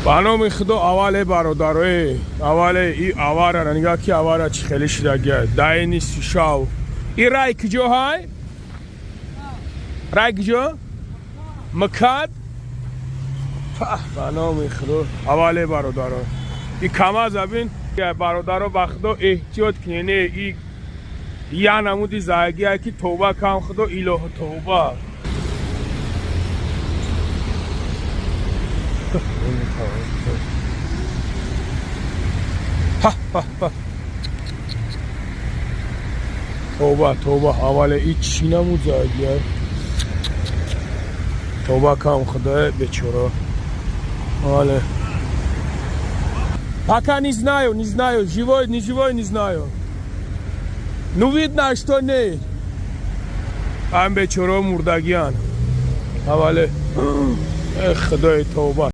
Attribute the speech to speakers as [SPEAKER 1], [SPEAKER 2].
[SPEAKER 1] Ба номи Худо, аввале, бародарое, аввале и авара нигаҳ ки авара чӣ хеле шидагия даини шав. И рай куҷо ҳай? Рай куҷо? Мкад. Ба номи Худо, аввале, бародаро, и КамАЗа бин, бародаро. Ба Худо, эҳтиёт кунед. Не, и я намуди загия ки тоба кам. Худо, илоҳо, тоба. Тоба, тоба, аввале, и чӣ намуд загия? Тоба кам, Худое, бечора. Аввале, пока не знаю, не знаю, живой, не живой, не знаю. Ну, видно, что не. Ам бечоро мурдагиян. Аввале, худои, тоба.